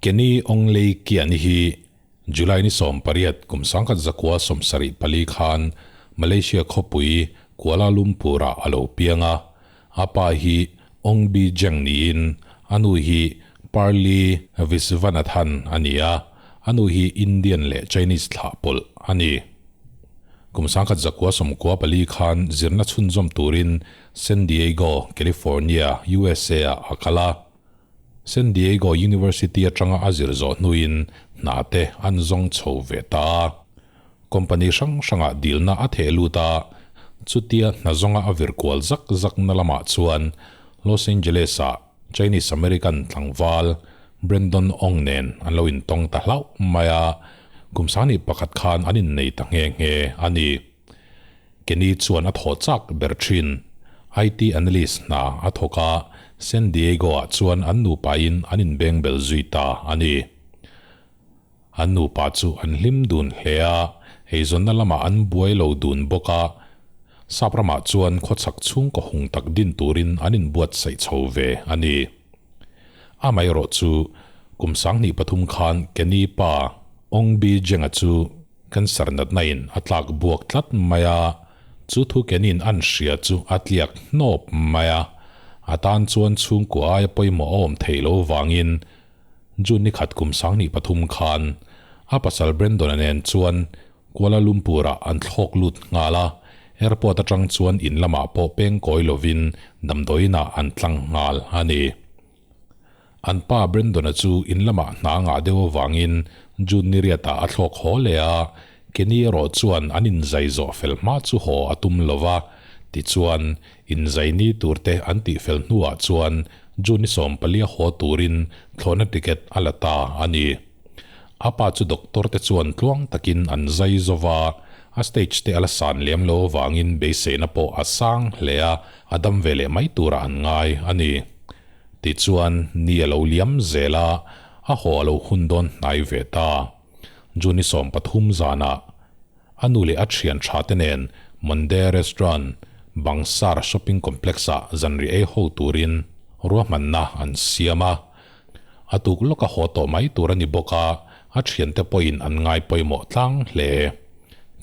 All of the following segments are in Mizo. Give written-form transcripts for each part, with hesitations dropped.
Kenny Ong Lei Kian hi July ni 18 kum 1974 khan Malaysia khawpui Kuala Lumpur-ah a lo piang a. A pa hi Ong Bee Jeng niin a nu hi Parli Visvanathan a ni a, a nu hi Indian leh Chinese thlah pawlh a ni. Kum 1994 khan zirna chhunzawm turin San Diego, California, USA-ah a kal a. San Diego University atanga a zir zawh hnuin hna te an zawng chho ve ta a. Company hrang hrangah dilna a theh lut a, chutia hna zawnga a vir kual zak zakna lamah chuan Los Angeles-ah Chinese American tlangval Brandon Ong nen an lo intawng ta hlauh mai a, kum sangni pakhat khan an innei ta nghe nghe a ni. Kenny chuan a thaw chak ber thin. IT analyst hna a thawk a, San Diego-ah chuan an nupain an inbeng bel zui ta a ni. An nupa chu an hlim dun hle a, eizawnna lamah an buai lo dun bawk a, sap ramah chuan khawchhak chhungkaw hung tak din turin an inbuatsaih chho ve a ni. Amaherawhchu, kum 23 khan Kenny pa Ong Bee Jeng-a chu Cancer natna in a tlak buak tlat mai a, chu thu kenin an hria chu a tliak hnawp mai a, a tan chuan chhungkua aia pawimawh a awm theih lo vangin June ni khat kum 23 khan a pasal Brandon-a nen chuan Kuala Lumpur-ah an thlawk lut nghal a, airport atang chuan in lamah pawh peng kawi lovin damdawiinah an tlang nghal a ni. An pa Brandon-a chu in lamah hna ngah deuh avangin June ni riatah a thlawk haw leh a, Kenny erawh chuan an inzai zawh fel hma chu haw a tum lo va, tichuan inzai ni turte an tih fel hnuah chuan June ni 14 haw turin thlawhna ticket a la ta a ni. A pa chu doctor te chuan tluang takin an zai zo va, a stage te a la san lem lo avangin beiseina pawh a sang hle a, a dam ve leh mai turah an ngai a ni. Tichuan, ni a lo liam zel a, a haw a lo hun dawn hnai ve ta. June ni 13 zanah a nu leh a thian tha te nen Monde Restaurant, Bangsar Shopping Complex-ah zanriah ei ho turin ruahmanna an siam a. A tuk lawk a haw tawh mai tur a ni bawk a, a thiante pawhin an ngai pawimawh tlang hle.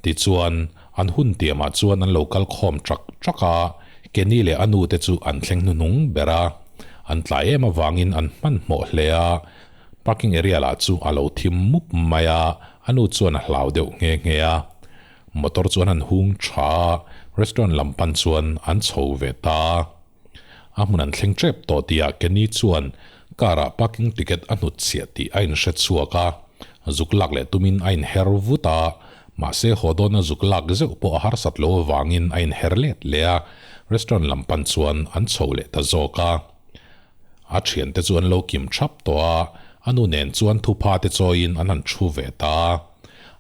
Tichuan, an hun tiamah chuan an lo kal khawm ṭak ṭak a, Kenny leh a nu te chu an thleng hnuhnung ber a. An tlai em avangin an hmanhmawh hle a, parking area lah chu a lo thim mup mai a, a nu chuan a hlau deuh nghe nghe a. Motor chu an han hung ṭha a, restaurant lam pan chuan an chho ve ta. A hmun an thleng ṭep tawh tihah Kenny chuan car-ah parking ticket a hnutchhiah tih a inhre chhuak a, zuk lak leh tumin a inher vut a, mahse haw dawna zuk lak zeuh pawh a harsat lo avangin a inher let leh a, restaurant lam pan chuan an chho leh ta zawk a. A thiante chu an lo kim thap tawh a, a nu nen chuan thupha te chawiin an han thu ve ta a.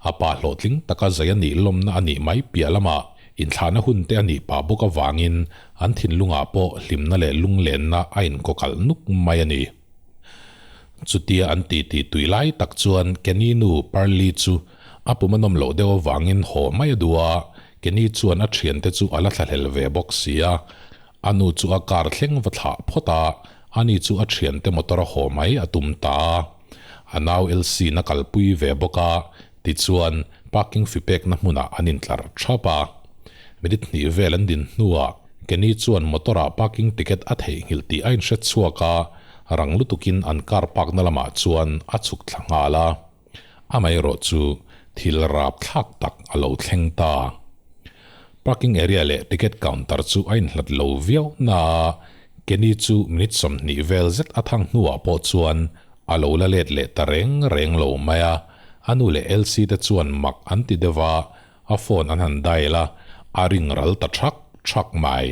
A pa hlawhtling taka zai a nih lawmna a nih mai piah lamah inthlahna hun te a nih pah bawk avangin an thinlungah pawh hlimna leh lunglenna a inkawkalh nuk mai a ni. Chutia an titi tui lai tak chuan Kenny nu Pearly chu a pum a nawm loh deuh avangin haw mai a duh a, Kenny chuan a thiante chu a la thlahlel ve bawk si a. A nu chu a car thleng va thlah phawt a, ani chu a thiante motor a haw mai a tum ta a. A nau Elsie na kalpui ve bawk a, tichuan parking fee pekna hmunah an intlar thap a. Minute hnih vel an din hnuah Kenny chuan motor ah parking ticket a theihnghilh tih a inhre chhuak a, rang lutukin an car park na lamah chuan a chhuk thla nghal a. Amaherawh chu thil rap thlak tak a lo thleng ta. Parking area leh ticket counter chu a inhlat lo viau na a, Kenny chu minute 20 vel zet a thang hnuah pawh chuan a lo la let leh ta reng reng lo mai a, a nu leh Elsie te chuan mak an ti deuh a, a phone an han dial a, a ring ral ta thak thak mai.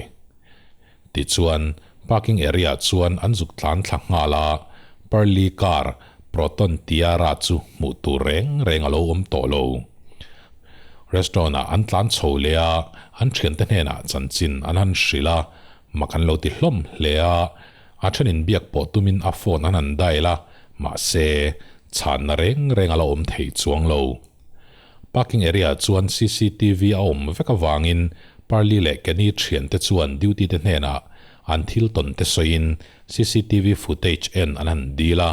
Tichuan, parking area chuan an zuk tlan thla nghal a, Pearly car Proton Tiara chu hmuh tur reng reng a lo awm tawh lo. Restaurant ah an tlan chho leh a, an thiante hnenah chanchin an han hrilh a, mak an lo ti hlawm hle a, a thenin biak pawh tumin a phone an han dial a, mahse, chhanna reng reng a la awm thei chuang lo. Parking area ah chuan cctv a awm vek avangin Pearly leh Kenny thiante chuan duty te hnenah an thil tawn te sawiin cctv footage en an han dil a.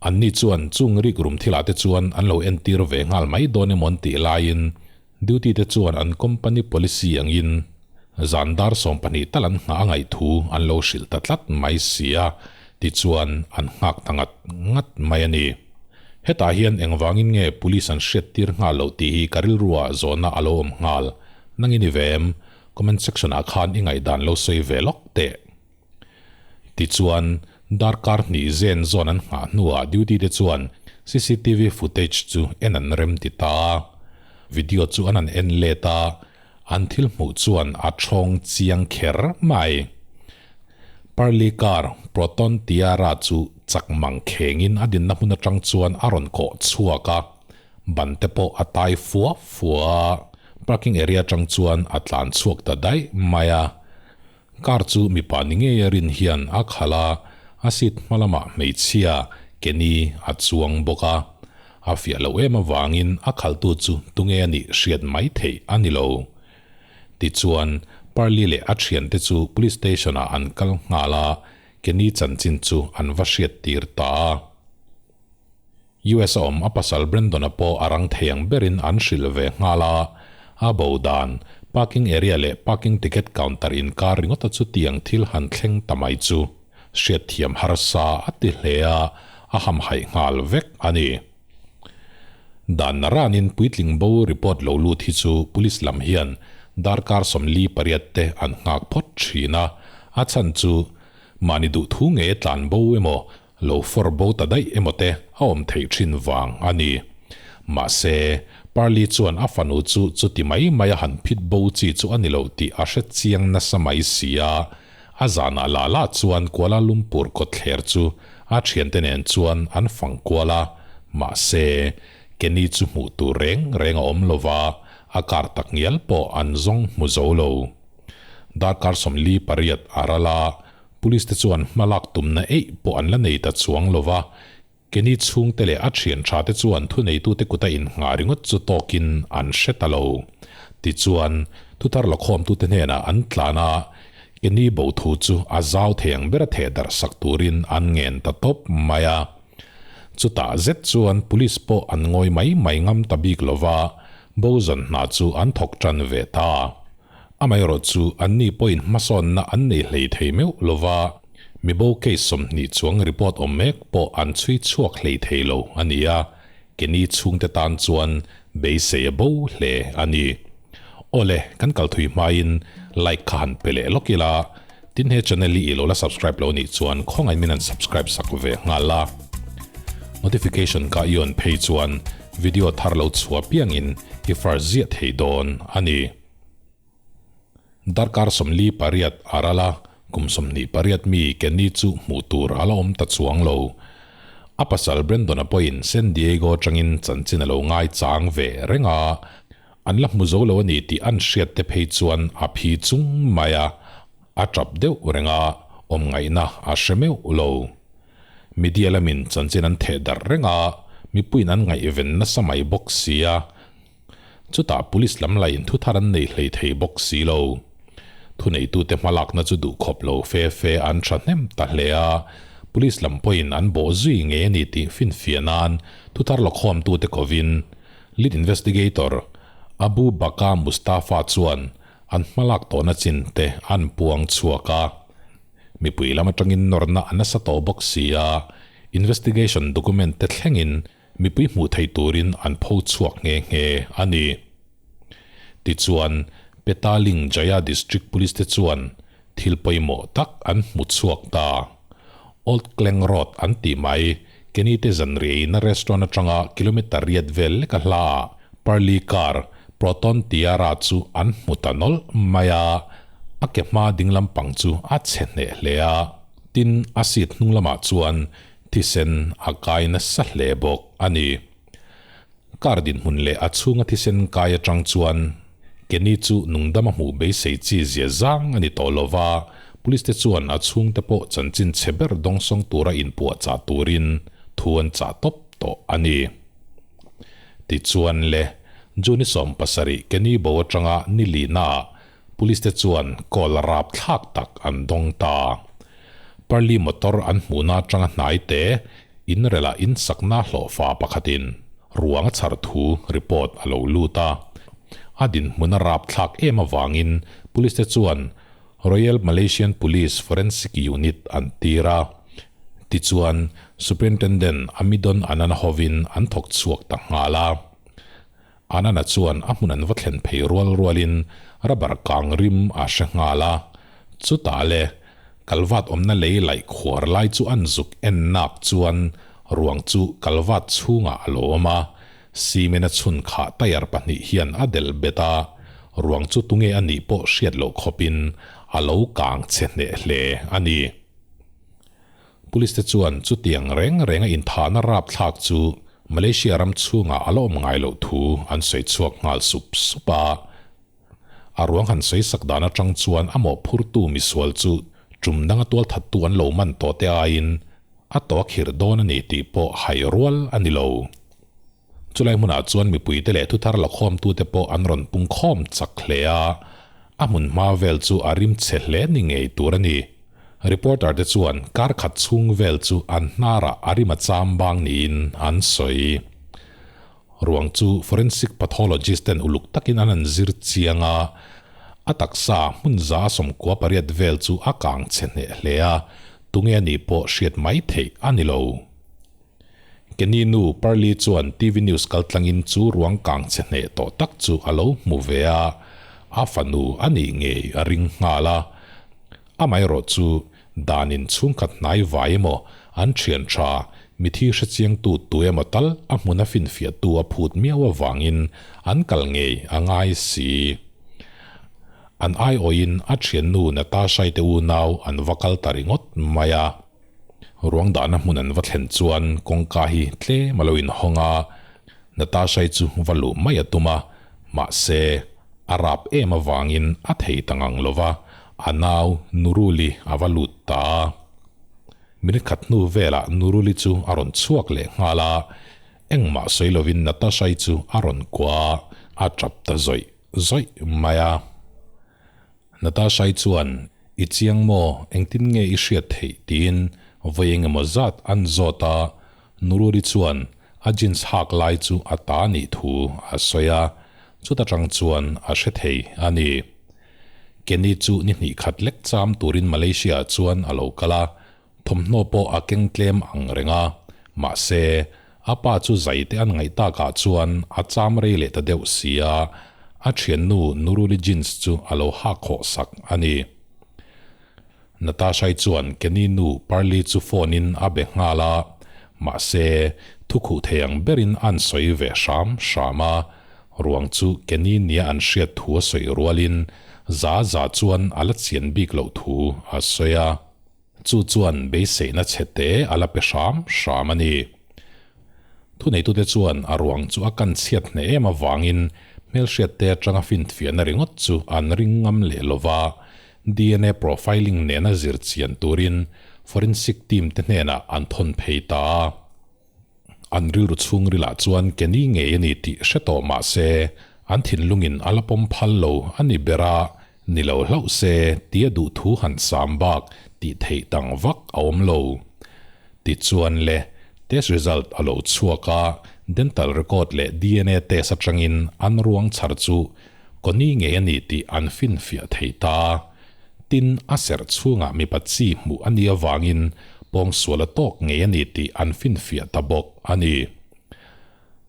Anni chuan chung rikrum thilah te chuan an lo entir ve nghal mai dawn emaw an tih laiin duty te chuan an company policy angin zan dar 12 tal an nghah a ngaih thu an lo hrilh ta tlat mai si a, tichuan an nghak ta ngat ngat mai a ni. Hetah hian engvangin nge police an hriattir nghal loh tih hi ka rilruah zawhna a lo awm nghal. Nangin i ve em? Comment section ah khan i ngaihdan lo sawi ve lawk teh. Tichuan, darkar hnih zen zawn an nghah hnuah duty te chuan cctv footage chu en an rem ti ta a. Video chu an han en let a, an thil hmuh chuan a thawng chiang kher mai. Pearly car Proton Tiara chu chak mang khengin a dinna hmun atang chuan a rawn kawh chhuak a, ban te pawh a tai fua fua a, parking area atang chuan a tlan chhuak ta daih mai a. Car chu mipa ni ngei a rin hian a khalh a, a seat hma lamah hmeichhia Kenny a chuang bawk a. A fiah loh em avangin a khalhtu chu tunge a nih hriat mai theih a ni lo. Tichuan, Pearly leh a thiante chu Police Station ah an kal nghal a, Kenny chanchin chu an va hriat tir ta a. US a awm a pasal Brandon-a pawh a rang thei ang berin an hrilh ve nghal a, a bo dan, parking area leh parking ticket counter inkar ringawta chutiang thil han thleng ta mai chu hriatthiam harsa a ti hle a, a hamhaih nghal vek a ni. Dan naranin puitling bo report lo lut hi chu police lam hian darkar 48 te an nghak phawt thin a, a chhan chu mahni duhthu nge tlan bo emaw Lo fawr bo ta daih emaw te a awm theih thin vang a ni. Mahse, Pearly chuan a fanu chu chuti mai mai a han phit bo chi chu a ni lo tih a hre chiang nasa mai si a. A zanah lah lah chuan Kuala Lumpur kawtthler chu a thiante nen chuan an fang kual a. Mahse, Kenny chu hmuh tur reng reng a awm lo va, a kar tak ngial pawh an zawng hmu zo lo. Darkar 48 a ral a. Police te chuan hma lak tumna eih pawh an la nei ta chuang lo va, Kenny chhungte leh a thian tha te chuan thuneitute kuta innghah ringawt chu tawkin an hre ta lo. Tichuan, thuthar lakhawmtute hnenah an tlan a, Kenny bo thu chu a zau thei ang bera theh darh sak turin an ngen ta tawp mai a. Chutah zet chuan police pawh an ngawi mai mai ngam ta bik lo va, bo zawn hna chu an thawk tan ve ta. Amaherawh chu anni pawhin hmasawnna an nei hlei thei meuh lo va, mibo case 20 chuang report awm mek pawh an chhui chhuak hlei thei lo a ni a, Kenny chhungte tan chuan beisei a bo hle a ni. Awle, kan kal thui hmain like kha han pe leh lawk ila, tin he channel hi i lo la subscribe lo nih chuan khawngaih min han subscribe sak ve nghal a. Notification ka i on phei chuan video thar lo chhuah piangin i first ziah thei dawn a ni. Darkar 48 a ral a, kum 28 mi Kenny chu hmuh tur a la awm ta chuang lo. A pasal Brandon-a pawhin San Diego atangin chanchin a lo ngai chang ve reng a, an la hmu zo lo a ni tih an hriat te phei chuan a phi chung mai a, a tap deuh reng a, awm ngaihna a hre meuh lo. Media lamin chanchin an theh darh reng a, mipuiin an ngaihven nasa mai bawk si a. Chutah police lam lain thu thar an nei hlei thei bawk si lo. Thuneitute hmalakna chu duhkhawp lo fe fe an tha hnem ta hle a, police lam pawhin an bawh zui ngei a ni tih finfiah nan thu thar lakhawmtute kovin lead investigator Abu Bakar Mustafa chuan an hmalak tawhna chin te an puang chhuak a. Mipui lam atangin nawrna a nasa tawh bawk si a, investigation document te thlengin Mipui hmuh theih turin an pho chhuak nghe nghe a ni. Tichuan, Petaling Jaya District Police te chuan thil pawimawh tak an hmu chhuak ta. Old Klang Road an tih mai, Kenny te zanriaina restaurant atanga kilometre riat vel leka hlaah Pearly car Proton Tiara chu an hmu ta nawlh mai a, a ke hma ding lampang chu a chhe hneh hle a. Tin, a seat hnung lamah chuan Thisen a kai nasa hle bawk a ni. Car dinhmun leh a chhunga thisen kai atang chuan Kenny chu nungdama hmuh beisei chi zia zang a ni tawh lo va, police te chuan a chhungte pawh chanchin chhe ber dawngsawng tura inpuahchah turin thu an chah tawp tawh a ni. Tichuan le, June 17 Kenny bo atanga ni linaah Police te chuan call rapthlak tak an dawng ta. Pearly motor an hmuhna atanga hnai te, Inrela in sakna hlawhfa pakhatin ruang a chhar thu report a lo lut a. A dinhmun a rapthlak em avangin Police te chuan Royal Malaysian Police Forensic Unit an tir a. Tichuan, Superintendent Amidon Anana hovin an thawk chhuak ta nghal a. Anana chuan a hmun an va thlen phei rual rualin rubber kang rim a hre nghal a. Chutah le, kalvat awmna lei laih khuar lai chu an zuk en nak chuan ruang chu kalvat chhungah a lo awm a, cement a chhun khah tyre pahnih hian a delh bet a, ruang chu tunge a nih pawh hriat loh khawpin a lo kang chhe hneh hle a ni. Police te chuan chutiang reng renga inthahna rapthlak chu Malaysia ram chhungah a la awm ngai loh thu an sawi chhuak nghal sup sup a. A ruang han sawi sak dan atang chuan a mawhphurtu misual chu tum danga tualthattu an lo man tawh te aiin a tawh a khirh dawn a ni tih pawh hai rual a ni lo. Chulai hmunah chuan mipuite leh thuthar lakhawmtute pawh an rawn pung khawm chak hle a, a hmun hma vel chu a rim chhe hle ni ngei tur a ni. Reporter te chuan kar khat chhung vel chu an hnarah a rim a cham bang niin an sawi. Ruang chu forensic pathologist ten uluk takin an an zir chiang a, a taksa hmun za 98 vel chu a kang chhe hneh hle a, tunge a nih pawh hriat mai theih a ni lo. Kenny nu Pearly chuan TV news kaltlangin chu ruang kang chhe hneh tawh tak chu a lo hmu ve a, a fanu a nih ngei a ring nghal a. Amaherawh chu danin chhungkhat hnai vai emaw an thian tha mithi hrechiangtu tu emaw tal a hmun a finfiahtu a phut miau avangin an kal ngei a ngai si. An aiawhin a thiannu Natasha-i te unau an va kal ta ringawt mai a. Ruang dahna hmun an va thlen chuan kawngka hi tlem a lo inhawng a, Natasha-i chu va luh mai a tum a, mahse, a rap em avangin a thei ta ngang lo va, a nau Nuruli a va lut ta a. Minute khat hnu velah Nuruli chu a rawn chhuak leh nghal a, engmah sawi lovin Natasha-i chu a rawn kuah a, a tap ta zawih zawih mai a. Natasha-i chuan, I chiang maw, engtin nge i hriat theih? tiin vawi eng emaw zat an zawt a, Nururi chuan a jeans hak lai chu a ta nih thu a sawi a, chuta tang chuan a hre thei a ni. Kenny chu ni hnih khat lek cham turin Malaysia-ah chuan a lo kal a, Thawmhnaw pawh a keng tlem ang reng a, mahse, a pa chu zai te an ngaih takah chuan a cham rei leh ta deuh si a, a thiannu Nuruli jeans chu a lo hak khawh sak a ni. Natasha-i chuan Kenny nu Pearly chu phone in a be nghal a, mahse, thu khuh thei ang berin an sawi ve hram hram a, ruang chu Kenny nia an hriat thu a sawi rualin za za chuan a la chian bik loh thu a sawi a. Chu chuan beiseihna chhe te a la pe hram hram a ni. Thuneitute chuan a ruang chu a kan chhiat hneh em avangin hmelhriat te atanga finfiahna ringawt chu an ring ngam leh lo va, DNA profiling nena zir chian turin forensic team te hnenah an thawn phei ta a. An rilru chhungrilah chuan Kenny ngei a ni tih hre tawh mah se, an thinlungin a la pawm phal lo a ni ber a, ni lo hlauh se tia duhthu han sam bak tih theih dang vak a awm lo. Tichuan le, test result a lo chhuak a, dental record leh DNA test atangin an ruang chhar chu Connie ngei a ni tih an finfiah thei ta. Tin, a serh chhungah mipa chi hmuh a nih avangin pawngsual a tawk ngei a ni tih an finfiah ta bawk a ni.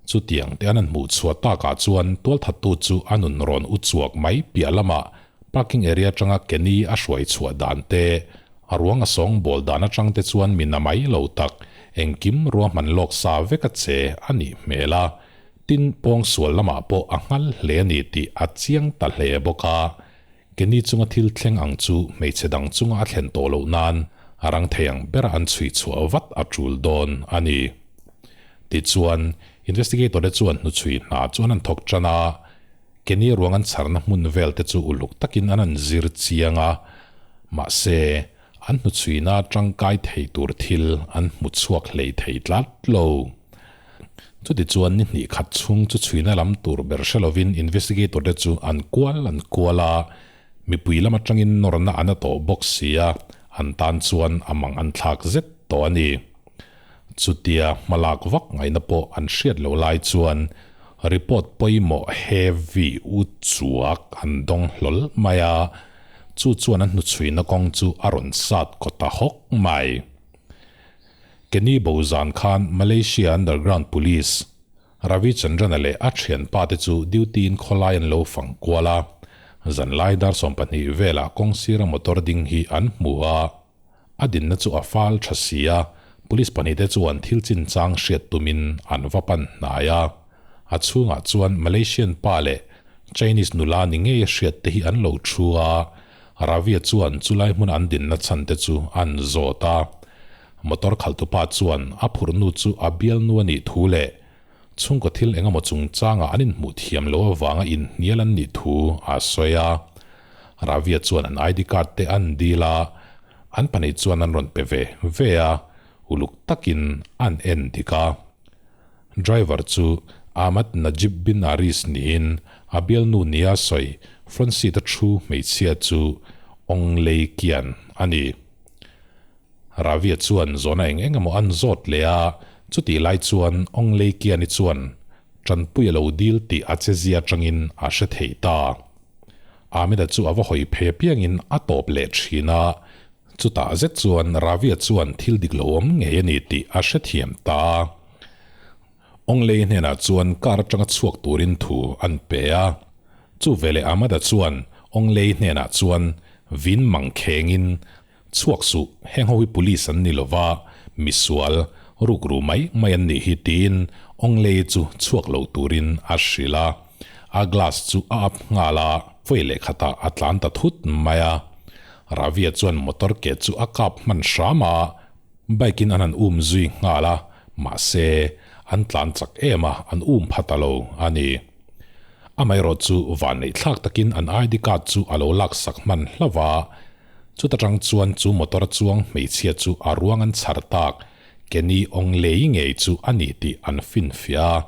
Chutiang te an an hmuh chhuah takah chuan tualthattu chu a nun rawn u chuak mai piah lamah parking area atanga Kenny a hruai chhuah dan te, a ruang a sawngbawl dan atang te chuan mi na mai lo tak, engkim ruahman lawk sa vek a che a nih hmel a. Tin, pawngsual lamah pawh a nghal hle a ni tih a chiang ta hle bawk a. Kenny chunga thil thleng ang chu hmeichhe dang chunga a thlen tawh loh nan a rang thei ang bera an chhui chhuah vat a tul dawn a ni. Tichuan, investigator te chuan hnuchhui hna chuan an thawk tan a, Kenny ruang an chharna hmun vel te chu uluk takin an an zir chiang a, mahse, an hnuchhuina tangkai thei tur thil an hmu chhuak hlei thei tlat lo. Chutichuan ni hnih khat chhung chu chhuina lam tur ber hre lovin investigator te chu an kual an kual a, mipui lam atangin nawrna an a tawh bawk si a, an tan chuan a mang an thlak zet tawh a ni. Chutia hmalak vak ngaihna pawh an hriat loh lai chuan report pawimawh heavy u chuak an dawng hlawl mai a, chu chuan an hnuchhuina kawng chu a rawn sat kaw ta hawk mai. Kenny Bozan khan Malaysia Underground Police Ravi Chandran-a leh a thianpa te chu duty in khawlai an lo fang kual a, zanlai dar 12 velah kawng sira motor ding hi an hmu a, a dinna chu a fal tha si a, police pahnihte chuan thil chinchang hriat tumin an va pan hnai a, a chhungah chuan Malaysian pa leh Chinese nula ni ngei a hriat te hi an lo thu a, Ravi-a chuan chulai hmun an dinna chhan te chu an zawt a. Motor khalhtupa chuan a phurhnu chu a bialnu a nih thu leh chhungkaw thil eng emaw chungchangah an inhmuh thiam loh avanga inhnial an nih thu a sawi a. Ravia chuan an ID card te an dil a, an pahnih chuan an rawn pe ve ve a, uluk takin an en dik a. Driver chu Ahmad Najib bin Aris niin a bialnu nia sawi front seat a thu hmeichhia chu Ong Lei Kian a ni. Ravia chuan zawhna eng eng emaw an zawt leh a, chutih lai chuan Ong Lei Kiani chuan tanpui a lo dil tih a chezia atangin a hre thei ta. Ahmed-a chu a va hawi phei apiangin a tawp leh thin a, chutah zet chuan Ravia chuan thil dik lo awm ngei a ni tih a hrethiam ta a. Ong Lei hnenah chuan car atanga chhuak turin thu an pe a. Chu veleh Ahmad-a chuan Ong Lei hnenah chuan vin mang khengin Chhuak suh, heng ho hi police an ni lova, misual, rukru mai mai an nih hi tiin Ong Lei chu chhuak lo turin a hrilh a. A glass chu a up nghal a, vawi leh khatah a tlan ta thut mai a. Ravia chuan motor ke chu a kap hman hram a, bike in an han um zui nghal a, mahse an tlan chak em a, an um pha ta lo a ni. Amaherawh chu vanneih thlak takin an ID card chu a lo laksak hman hlauh a, Chuta tang chuan chu motor chuang hmeichhia chu a ruang an chhar tak, Kenny Onglei ngei chu a ni tih an finfiah a,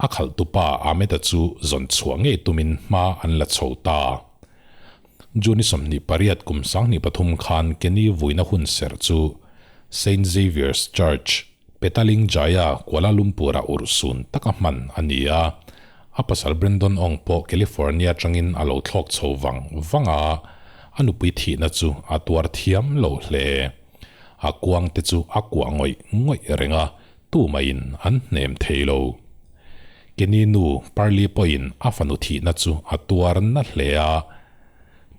a khalhtupa Ahmed-a chu zawn chhuah ngei tumin hma an la chho ta. June 28 kum 23 khan Kenny vuina hun serh chu Saint Xavier's Church, Petaling Jaya, Kuala Lumpur-ah urhsun taka hman a ni a, a pasal Brandon Ong pawh California atangin a lo thlawk chho vang vang a, a nupui thihna chu a tuar thiam lo hle. A kuang te chu a kuah ngawih ngawih reng a, tumaiin an hnem thei lo. Kenny nu Pearlie pawhin a fanu thihna chu a tuar na hle a,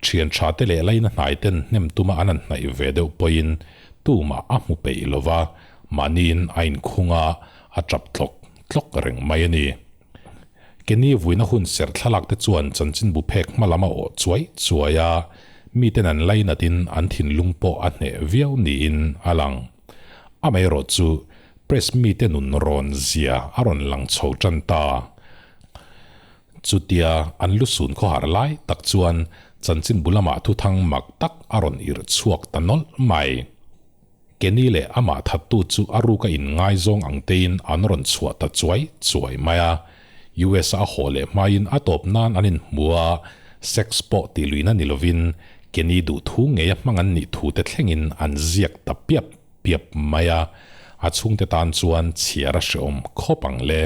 Thian tha te leh laina hnai ten hnem tuma an han hnaih ve deuh pawhin tumah a hmu peih lo va, mahniin a inkhung a, a tap tlawk tlawk reng mai a ni. Kenny vuina hun serh thlalak te chuan chanchinbu phek hma lam a awh chuai chuai a, miten an lainatin an thinlung pawh a hneh viau niin a lang. Amaherawh chu press mite nun rawn zia a rawn lang chho tan ta. Chutia an lu sun khawhar lai tak chuan chanchinbu lamah thuthang mak tak a rawn irh chhuak ta nawlh mai. Kenny leh amah thattu chu a ruka inngaizawng ang tein an rawn chhuah ta chuai chuai mai a. US a haw leh hmain a tawp nan an inhmu a, sex pawh tih luihna ni lovin Kenny duhthu ngei a hmang an nih thu te thlengin an ziak ta piap piap mai a, a chhungte tan chuan chhiar a hreawm khawp ang le.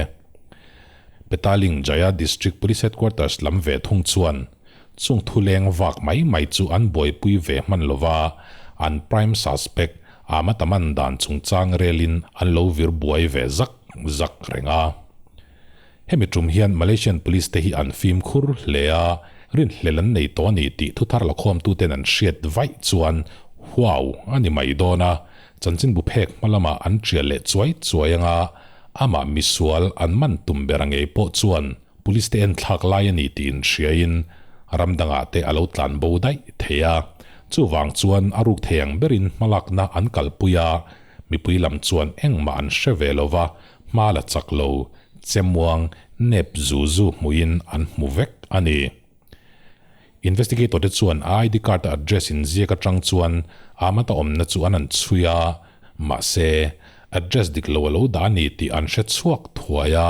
Petaling Jaya District Police Headquarters lam ve thung chuan chung thuleng vak mai mai chu an buaipui ve hman lova, an prime suspect Ahmad Aman dan chungchang relin an lo vir buai ve zak zak reng a. Hemi tum hian Malaysian Police te hi an fimkhur hle a, rinhlel an nei tawh a ni tih thuthar lakhawmtuten an hriat vaih chuan huau a ni mai dawn a, chanchinbu phek hma lamah an tial leh chuai chuai anga, Amah misual an man tum ber a ngei pawh chuan police te en thlak lai a ni tih inhriain ram dangah te a lo tlan bo daih thei a. Chuvang chuan a ruk thei ang berin hmalakna an kalpui a, mipui lam chuan engmah an hre ve lo va, hma la chak lo, chemuang, nep zu zu hmuhin an hmu vek a ni. Investigator te chuan a ID card a address inziak atang chuan Ahmad a awmna chu an han chhui a, mahse, address dik lo a lo dah a ni tih an hre chhuak thuai a,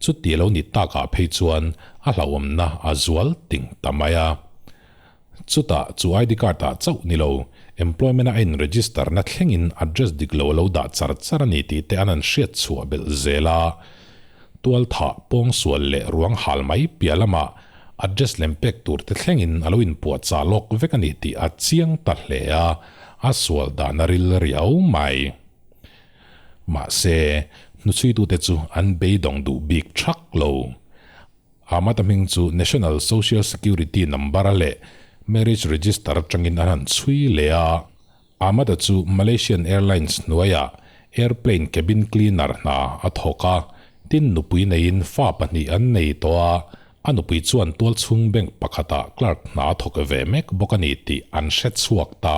chuti a lo ni takah phei chuan a hlauhawmna a zual ting ta mai a. Chutah chu ID card ah chauh ni lo, Employment-a a in-register na thlengin address dik lo a lo dah char char a ni tih te an an hriat chhuah belh zel a. Tualthah, pawngsual leh ruang hal mai piah lamah address lem pek tur te thlengin a lo inpuahchah lawk vek a ni tih a chiang ta hle a, a sual dan a ril riau mai. Mahse, hnuchhuitute chu an beidawng duh bik thak lo. Ahmad-a hming chu National Social Security number-a leh Marriage Register atangin an han chhui leh a. Ahmad-a chu Malaysian Airlines hnuaiah airplane cabin cleaner hna a thawk a, tin nupui neiin fa pahnih an nei tawh a, a nupui chuan tualchhung bank pakhatah clerk hna a thawk ve mek bawk a ni tih an hre chhuak ta.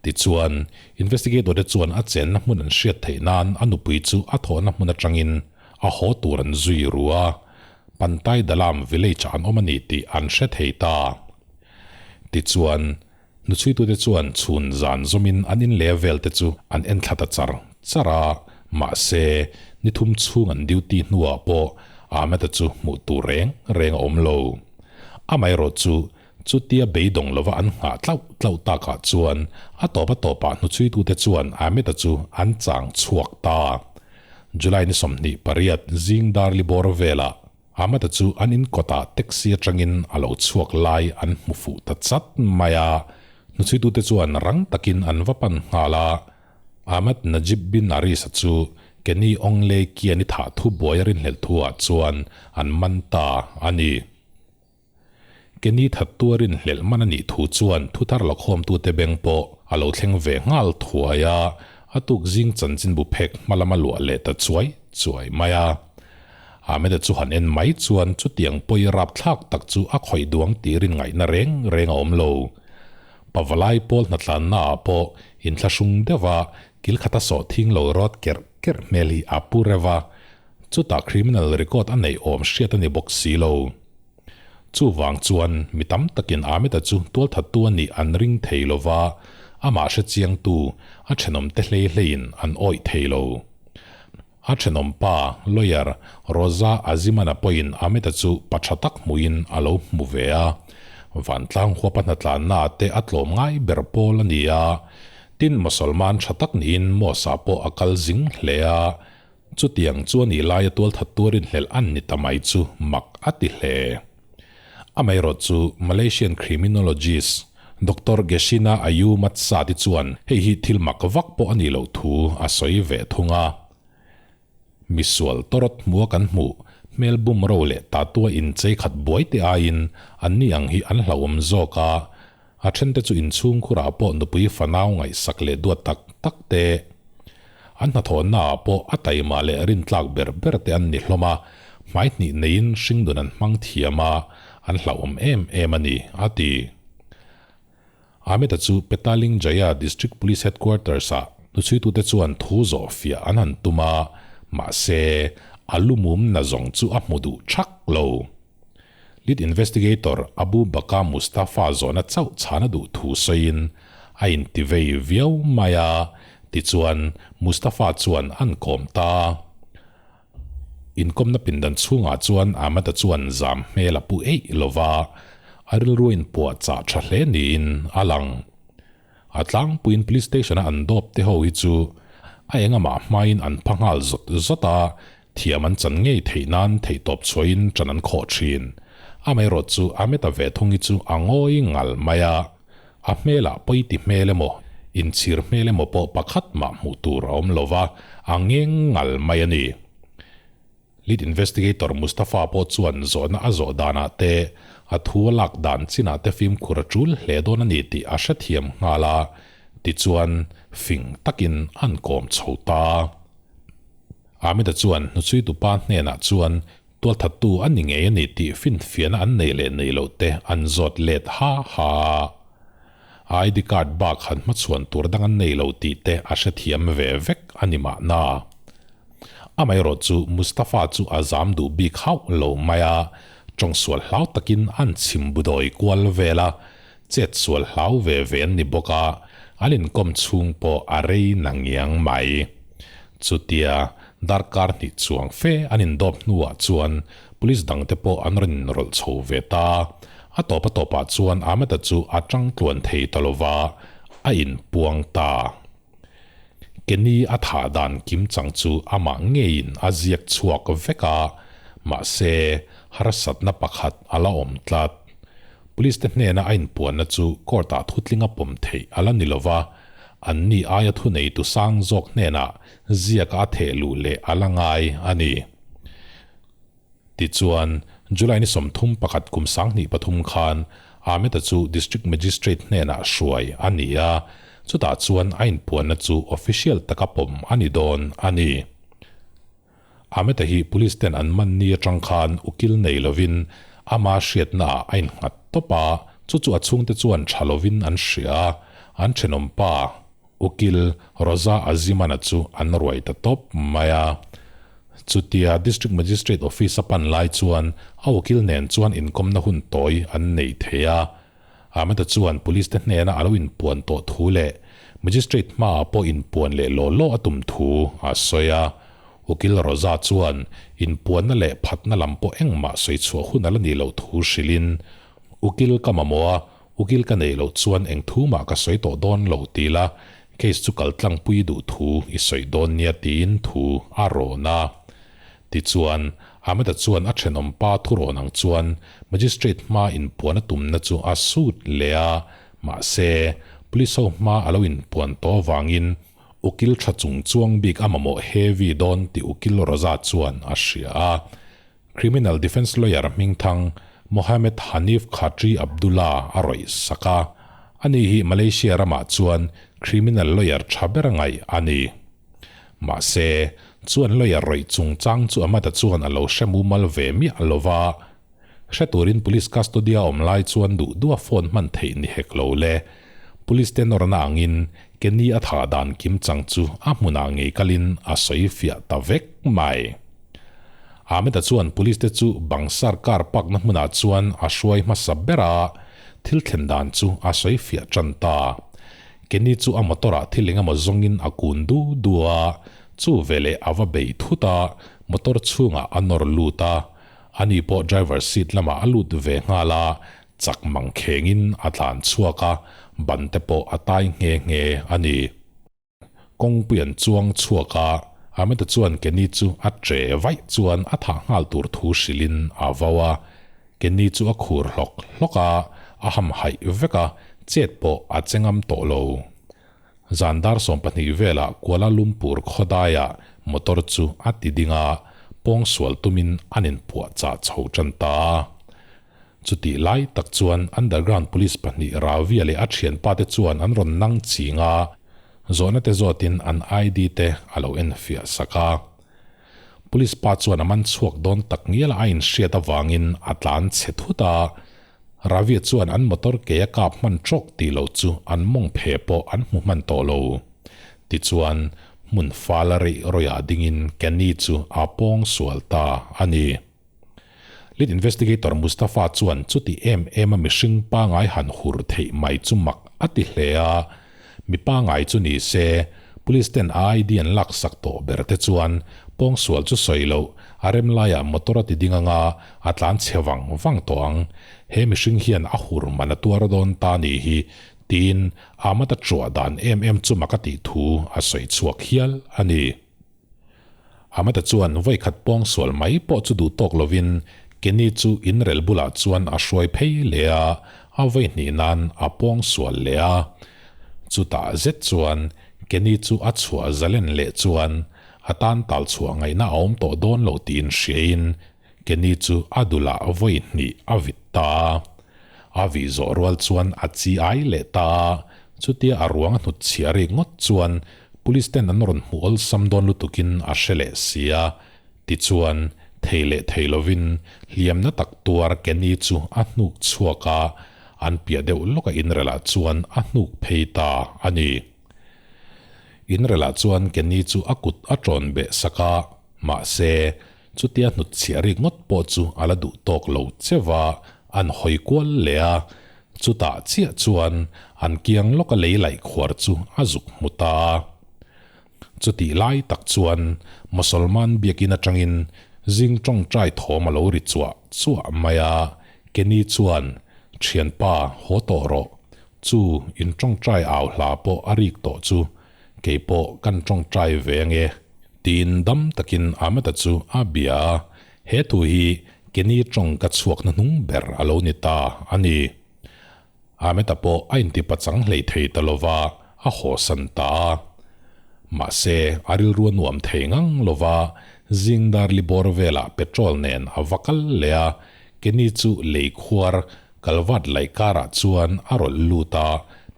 Tichuan, investigator te chuan a chenna hmun an hriat theih nan a nupui chu a thawhna hmun atangin a haw tur an zui ru a, Pantai Dalam village ah an awm a ni tih an hre thei ta. Tichuan, hnuchhuitute chuan chhun zan zawmin an in leh vel te chu an en thla ta char char a, mahse, ni thum chhung an duty hnuah pawh Ahmed-a chu hmuh tur reng reng a awm lo. Amaherawh chu Chutia beidawng lova an nghah tlauh tlauh takah chuan a tawp a tawpah hnuchhuitute chuan Ahmed-a chu an chang chhuak ta. July ni 28 zing dar libawr velah Ahmed-a chu an in kawtah taxi atangin a lo chhuak lai an hmu fuh ta chat mai a, hnuchhuitute chuan rang takin an va pan nghal a. Ahmad Najib bin Aris-a chu Kenny Ong Lei Kian-i thah thu buai a rinhlelh thuah chuan an man ta a ni. Kenny that tuarin hlelh man a nih thu chuan thuthar lakhawmtute beng pawh a lo thleng ve nghal thuai a, a tuk zing chanchinbu phek hma lama luah leh ta chuai chuai mai a. Ahmed-a chu han en mai chuan chutiang pawi rapthlak tak chu a khawih duang tirin ngaihna reng reng a awm lo. Pavalai pawl hnatlanna ah pawh inthlahrung deuha kil khata sawh thing lo rawt kerh kerh hmel hi a pu reuh a, Chutah criminal record a neih awm hriat a ni bawk si lo. Chuvang chuan mi tam takin Ahmed-a chu tualthattu a nih an ring thei lo va, amah hre chiangtu a thenawmte hlei hleiin an awih thei lo. A thenawmpa, lawyer, Roza Aziman-a pawhin Ahmed-a chu pa tha tak hmuhin a lo hmu ve a. Vantlang huapa hnatlanna te a tlawm ngai ber pawl a ni a. Tin, Mosolman tha tak niin Mosque-ah pawh a kal zing hle a. Chutiang chu a nih laia tualthat tuarin hlelh an ni ta mai chu mak a ti hle. Amaherawh chu Malaysian criminologist Doctor Geshina Ayu Matsadi chuan hei hi thil mak vak pawh a nih loh thu a sawi ve thung a. Misual tawrawt hmua kan hmuh hmel bum ro leh tatua inchei khat buai te aiin anni ang hi an hlauhawm zawk a, a thente chu inchhungkhurah pawh nupui fanau ngaihsak leh duat tak tak te, An hnathawhna ah pawh a taima leh rintlak ber ber te an ni hlawm a, hmai hnih neiin hringdun an hmang thiam a, an hlauhawm em em a ni, a ti. Ahmed-a chu Petaling Jaya District Police Headquarters ah hnuchhuitute chuan thu zawh fiah an han tum a, mahse, a lumum na zawng chu a hmu duh thak lo. Lead Investigator Abu Bakar Mustafa zawhna chauh chhana duh thu sawiin a intivei viau mai a, tichuan Mustafa chuan an kawm ta. Inkawmna pindan chhungah chuan Ahmad-a chuan zam hmel a pu eih lo va, a rilru a inpuah chah tha hle niin a lang. A tlangpuiin Police Station-a an dawp te ho hi chu a engamah hmain an pha nghal zawt zawt a, thiam an chan ngei theih nan theihtawp chhuahin ṭan an khawh ṭhin. Amaherawh chu Ahmed-a ve thung hi chu a ngawi ngal mai a, a hmelah pawiti hmel emaw, inchhir hmel emaw pawh pakhat mah hmuh tur a awm lo va, a ngeng ngal mai a ni. Lead Investigator Mustafa pawh chuan zawhna a zawh danah te, a thu a lak dan chinah te fimkhur a tul hle dawn a ni tih a hrethiam nghal a, tichuan fing takin an kawm chho ta. Ahmed-a chuan hnuchhuitupa hnenah chuan tualthattu a ni ngei a ni tih finfiahna an nei leh nei loh te an zawt let ha ha a. A ID card bak han hmachhuan tur dang an nei lo tih te a hrethiam ve vek a ni mahna. Amaherawh chu Mustafa chu a zam duh bik hauh lo mai a, tawngsual hlau takin an chhim budawi kual vel a, chet sual hlau ve ve an ni bawk a, an inkawm chhung pawh a rei na ngiang mai. Chutia darkar hnih chuang fe an indawp hnuah chuan police dangte pawh an rawn inrawlh chho ve ta. A tawp a tawpah chuan Ahmed-a chu a tang tluan thei ta lo va. a inpuang ta. Kenny a thah dan kimchang chu amah ngeiin a ziak chhuak vek a, mahse harsatna pakhat a la awm tlat. Police te hnena a inpuanna chu court ah thutling a pawm theih a la ni lova, anni aia thuneitu sang zawk hnenah ziak a theh luh leh a la ngai a ni. Tichuan, July ni 31 kum 2003 khan Ahmed-a chu District Magistrate hnenah hruai a ni a, chutah chuan a inpuanna chu official taka pawm a ni dawn a ni. Ahmed-a hi Police ten an man ni atang khan ukil nei lovin ama hriatnaah a innghat tawp a, chu chu a chhungte chuan tha lovin an hria a, an thenawmpa Ukil Roza Azimana chu an ruai ta tawp mai a. Chutia District Magistrate Office a pan lai chuan a ukil nen chuan inkawmna hun tawi an nei thei a. Ahmed-a chuan Police te hnena a lo inpuan tawh thu leh Magistrate hmaah pawh inpuan leh law law a tum thu a sawi a. Ukil Roza chuan inpuanna leh phatna lam pawh engmah sawi chhuah hun a la nih loh thu hrilhin Ukil ka mamawh a, Ukil ka neih loh chuan eng thu mah ka sawi tawh dawn lo ti la, case chu kal tlangpui duh thu i sawi dawn nia tiin thu a rawn a. Tichuan, Ahmed-a chuan a thenawm pa thu rawn ang chuan Magistrate hma inpuan a tumna chu a sut leh a, mahse, Police ho hma a lo inpuan tawh avangin Ukil tha chung chuang bik a mamawh heavy dawn tih Ukil Roza chuan a hria a. Criminal Defence Lawyer hmingthang Mohamed Hanif Khatri Abdullah a rawih sak a, ani hi Malaysia ramah chuan criminal lawyer tha ber ngaih a ni. Mahse, chuan lawyer rawih chungchang chu Ahmad-a chuan a lo hre mumal ve miah lo va, hre turin police custody-a awm lai chuan duh duha phone hman theih ni hek lo le. Police te nawrna angin Kenny a thah dan kimchang chu a hmunah ngei kalin a sawi fiah ta vek mai. Ahmed-a chuan police te chu Bangsar car park na hmunah chuan a hruai hmasa ber a, thil thlen dan chu a sawi fiah tan ta. Kenny chu a motor ah thil engemaw zawngin a kun du du a, chu veleh a va bei thut a, motor chhungah a nawr lut a. Ani pawh driver seat lamah a lut ve nghal a, chak mang khengin a tlan chhuak a, ban te pawh a tai nghe nghe a ni. Kawngpui an chuang chhuak a, Ahmed-a chuan Kenny chu a che vaih chuan a thah nghal tur thu hrilhin a vau a. Kenny chu a khur hlawk hlawk a, a ham haih vek a, chet pawh a che ngam tawh lo. Zan dar 12 velah Kuala Lumpur khawdaiah motor chu a ti ding a, pawngsual tumin an inpuah chah chho tan ta a. Chutih lai tak chuan underground police pahnih Ravia leh a thianpa te chuan an rawn nang ching a, zawhna te zawtin an ID te a lo enfiah sak a. Police pa chuan a man chhuak dawn tak ngial a inhriat avangin a tlan chhe thut a, Ravia chuan an motor ke a kap hman trawk tih loh chu an mawng phe pawh an hmu hman tawh lo. Tichuan, hmun fal a reih rawihah dingin Kenny chu a pawng sual ta a ni. Lead Investigator Mustafa chuan chuti em em a mihring pangai han hur theih mai chu mak a ti hle a, mi pangai chu ni se, Police ten a ID an laksak tawh ber te chuan pawngsual chu sawi loh, a rem laiah motor a ti ding anga a tlan chhe vang vang tawh ang, he mihring hian a hur man a tuar dawn ta ni hi, tiin Ahmad-a chhuah dan em em chu mak a tih thu a sawi chhuak hial a ni. Ahmad-a chuan vawi khat pawngsual mai pawh chu duh tawk lovin Kenny chu inrel bulah chuan a hruai phei leh a, a vawi hnih nan a pawngsual leh a. Chutah zet chuan Kenny chu a chhuah zalen leh chuan a tan tal chhuah ngaihna a awm tawh dawn lo tiin hriain Kenny chu a dulah vawi hnih a vit ta a. A vih zawh rual chuan a chi ai leh ta a, chutia a ruang a hnut chhiah rik ngawt chuan Police ten an rawn hmuh awlsam dawn lutukin a hre leh si a, tichuan thei leh thei lovin hliamna tak tuar Kenny chu a hnuk chhuak a, an piah deuh lawka inrelah chuan a hnuk phei ta a ni. Inrelah chuan Kenny chu a kut a ṭawn beh sak a, mahse, chutia hnut chhiah rik ngawt pawh chu a la duh tawk lo cheu va, an hawi kual leh a, Chutah chiah chuan an kiang lawka lei laih khuar chu a zuk hmu ta a. Chutih lai tak chuan Mosolman biakin atangin zing tawngtai thawm a lo ri chuah chuah mai a, Kenny chuan, Thianpa, haw tawh rawh. Chu in tawngtai au hla pawh a rik tawh chu, kei pawh kan tawngtai ve ange, tiin dam takin Ahmed-a chu a bia a. He thu hi Kenny tawng ka chhuak hnuhnung ber a lo ni ta a ni. Ahmed-a pawh a inti pachang hlei thei ta lova, a hawsan ta a. Mahse, a rilru a nuam thei ngang lova, zing dar li bawr velah petrol nen a va kal leh a, Kenny chu lei khuar Kalvat laih karah chuan a rawlh lut a,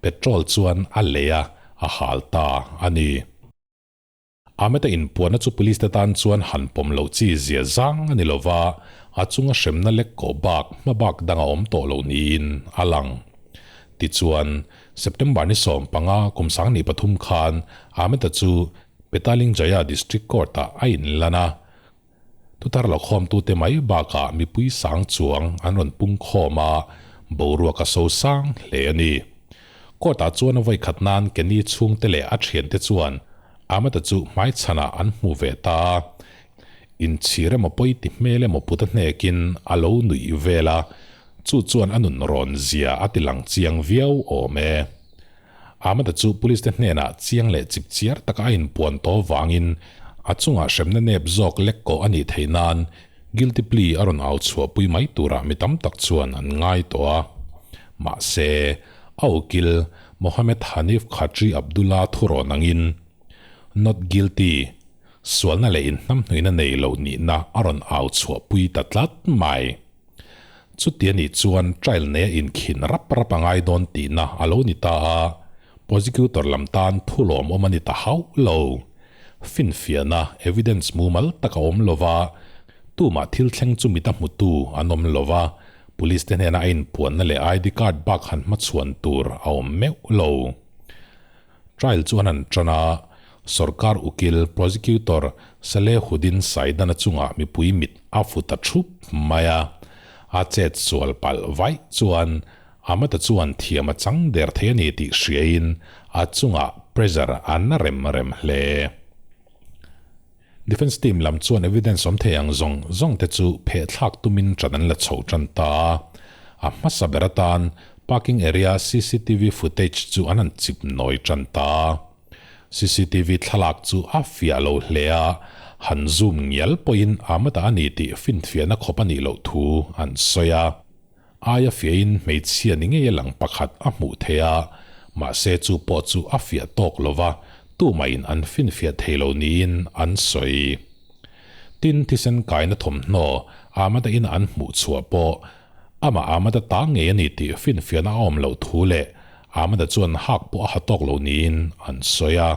petrol chuan a lei a, a hal ta a ni. Ahmed-a inpuanna chu police te tan chuan han pawm loh chi zia zang a ni lova, a chunga hremna lek kawh bak hmabak dang a awm tawh lo niin a lang. Tichuan, September ni 15 kum 2003 khan Ahmed-a chu Petaling Jaya District Court-ah a inlan a, Thuthar lo khawmtute mai bakah mipui sang chuang an rawn pung khawm a, boruak a so sang hle a ni. Court-ah chuan a vawikhat nan Kenny chhungte leh a thiante chuan Ahmed-a chu hmaichhanah an hmu ve ta a. Inchhir emaw pawi ti hmel emaw put a hnekin a lo nuih vel a, chu chuan a nun rawn zia a ti lang chiang viau awm e. Ahmed-a chu police te hnenah chiang leh chip chiar taka a inpuan tawh vangin a chungah hremna nep zawk lek kawh a nih theih nan guilty plea a rawn au chhuahpui mai turah mi tam tak chuan an ngai tawh a. Mahse, a ukil Mohamed Hanif Khatri Abdullah thurawn angin not guilty, sualna leh inhnamhnuihna nei lo nihna a rawn au chhuahpui ta tlat mai. Chuti a nih chuan trial neia inkhin rap rap a ngai dawn tihna a lo ni ta a, prosecutor lam tan thulawmawm a ni ta hauh lo. Finfiahna, evidence, mumal tak a awm lo va, tumah thil thleng chu mit a hmutu an awm lo va, police te hnena a inpuanna leh ID card bak han hmachhuan tur a awm meuh lo. Trial chu an han tan a, sorkar ukil, prosecutor, Salehuddin Saidana chungah mipui mit a fu ta thup mai a. A chet sual palh vaih chuan Ahmad-a chuan thiam a chang der thei a ni tih hriain a chungah pressure a na rem rem hle. Defence team lam chuan evidence awm thei ang zawng zawng te chu pheh thlak tumin ṭan an la chho ṭan ta a. A hmasa ber atan parking area cctv footage chu an han chip nawi ṭan ta a. Cctv thlalak chu a fiah lo hle a, han zoom ngial pawhin Ahmad-a a ni tih finfiahna khawp a nih loh thu an sawi a. Aia fiahin hmeichhia ni ngei a lang pakhat a hmuh theih a, mahse chu pawh chu a fiah tawk lo va, tumahin an finfiah thei lo niin an sawi. Tin, thisen kaina thawmhnaw Ahmad-a ina an hmuh chhuah pawh amah Ahmad-a ta ngei a ni tih finfiahna a awm loh thu leh Ahmad-a chuan hak pawh a ha tawk lo niin an sawi a.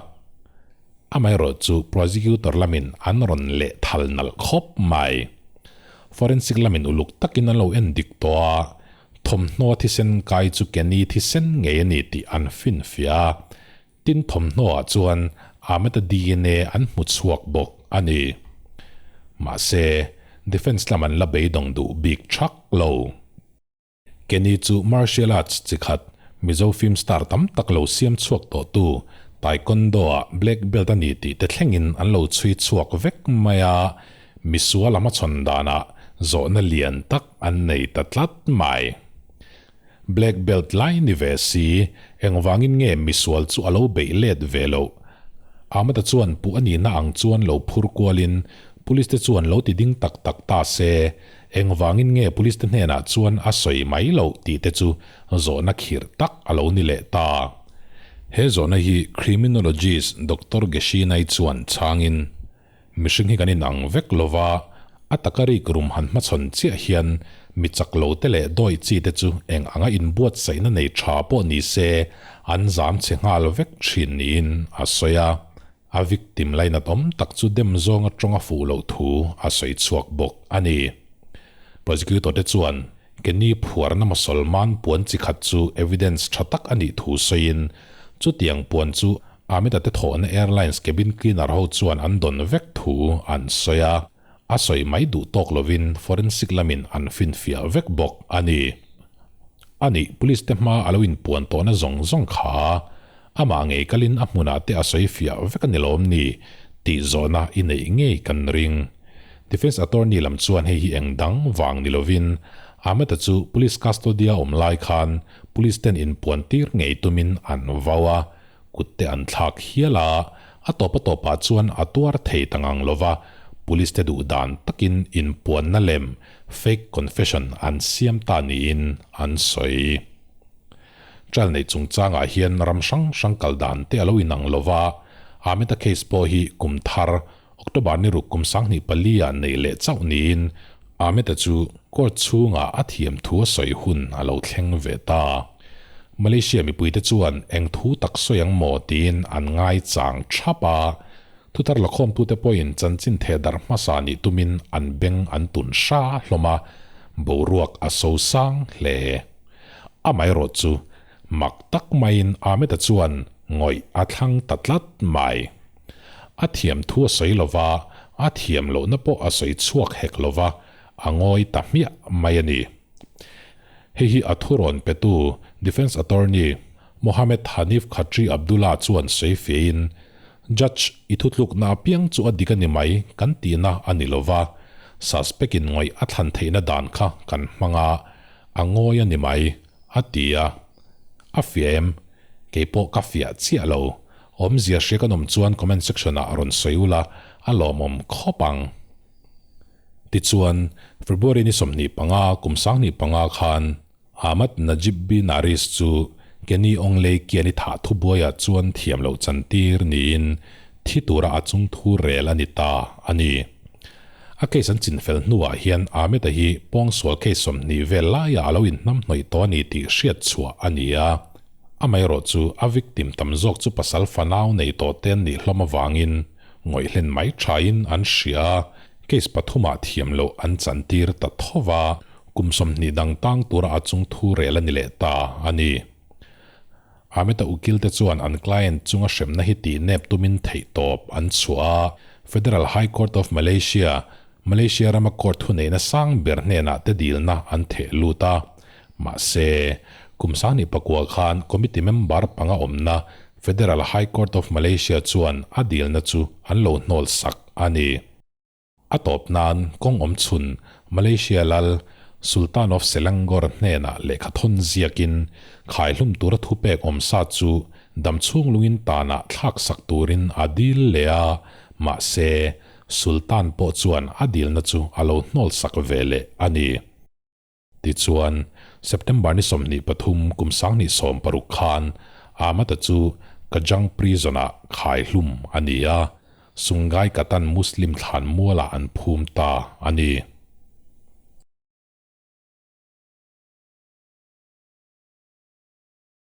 Amaherawh chu prosecutor lamin an rawn leh thal nalh khawp mai. Forensic lamin uluk takin an lo en dik tawh a, thawmhnaw thisen kai chu Kenny thisen ngei a ni tih an finfiah a, tin thawmhnaw ah chuan Ahmed-a DNA an hmu chhuak bawk a ni. Mahse, defence lam an la beidawng duh bik thak lo. Kenny chu martial arts chi khat, Mizo film star tam tak lo siam chhuak tawhtu, Taekwondo-ah black belt a ni tih te thlengin an lo chhui chhuak vek mai a, misual a hmachhawn danah zawhna lian tak an nei ta tlat mai. Black belt lai ni ve si, engvangin nge misual chu a lo beih let ve loh? Ahmad-a chuan puh a nihna ang chuan lo phur kualin police te chuan lo ti ding tak tak ta se, Engvangin nge police te hnenah chuan a sawi mai loh tih te chu zawhna khirh tak a lo ni leh ta. He zawhna hi criminologist Doctor Geshinai chuan chhangin, Mihring hi kan inang vek lo va, a taka rik rum han hmachhawn chiah hian mi chak lo te leh dawih chi te chu eng anga inbuatsaihna nei tha pawh ni se an zam chhe nghal vek thin niin a sawi a. A victim lainat awm tak chu dem zawnga tawng a fuh loh thu a sawi chhuak bawk a ni. Prosecutor te chuan Kenny phuarna Mosolman puan chi khat chu evidence tha tak a nih thu sawiin chutiang puan chu Ahmed-a te thawhna airlines cabin cleaner ho chuan an dawn vek thu an sawi a, a sawi mai duh tawk lovin forensic lamin an finfiah vek bawk a ni. A nih, police te hma a lo inpuan tawhna zawng zawng kha Amah ngei kalin a hmunah te a sawi fiah vek a ni lawm ni tih zawhna i neih ngei kan ring. Defence attorney lam chuan hei hi eng dang vang ni lovin Ahmed-a chu police custody-a awm lai khan police ten inpuan tir ngei tumin an vau a, kut te an thlak hial a, a tawp a tawpah chuan a tuar thei ta ngang lo va, police te duh dan takin inpuanna lem, fake confession, an siam ta niin an sawi. Trial neih chungchangah hian ram hrang hrang kal dan te a lo inang lo va, Ahmed-a case pawh hi kum thar, October ni ruk kum 24 ah neih leh chauh niin Ahmed-a chu court chhungah a thiam thu a sawi hun a lo thleng ve ta. Malaysia mipuite chuan eng thu tak sawi ang maw tiin an ngaichang thap a, thuthar lakhawmtute pawhin chanchin theh darh hmasa nih tumin an beng an tun hra hlawm a, boruak a so sang hle. Amaherawh chu mak tak maiin Ahmed-a chuan ngawih a thlang ta tlat mai. A thiam thu a sawi lo va, a thiam lohna pawh a sawi chhuak hek lo va, a ngawi ta hmiah mai a ni. Hei hi a thurawn petu Defence Attorney Mohamed Hanif Khatri Abdullah chuan sawi fiahin, Judge, i thutlukna apiang chu a dik a ni mai kan tihna a ni lo va, suspect in ngawih a thlan theihna dan kha kan hmang a, a ngawi a ni mai, a ti a. A fiah em? Keipawh ka fiah chiah lo. Awmzia hria kan awm chuan comment section ah rawn sawi ula a lawmawm khawp ang. Tichuan, February ni 25 kum 2005 khan Ahmad Najib bin Aris chu Kenny Ong Lei Kian i thah thubuaiah chuan thiam loh chantir niin thi tura a chung thu rel a ni ta a ni. A case an chinfel hnuah hian Ahmed-a hi pawngsual case 20 vel laiah a lo inhnamhnawih tawh a ni tih hriat chhuah a ni a. Amaherawh chu a victim tam zawk chu pasal fanau nei tawh te an nih hlawm avangin ngawih hlen mai thain an hria a, case pathumah thiam loh an chantir ta tho va, kum 20 dang tang tura a chung thu rel a ni leh ta a ni. Ahmed-a ukil te chuan an client chunga hremna hi tih nep tumin theihtawp an chhuah a, Federal High Court of Malaysia, Malaysia rama court thuneihna sang ber hnenah te dilna an theh lut a. Mahse, kum 2009 khan committee member panga awmna Federal High Court of Malaysia chuan a dilna chu an lo hnawl sak a ni. A tawp nan kawng awm chhun Malaysia lal Sultan of Selangor hnenah lehkha thawn ziakin khaihlum tura thupek awm sa chu damchhung lungin tanah thlak sak turin a dil leh a, mahse, Sultan pawh chuan a dilna chu a lo hnawl sak ve leh a ni. Tichuan, September ni 23 kum 2016 khan Ahmad-a chu Kajang Prison-ah khaihlum a ni a, Sungai Katan Muslim thlan mualah an phum ta a ni.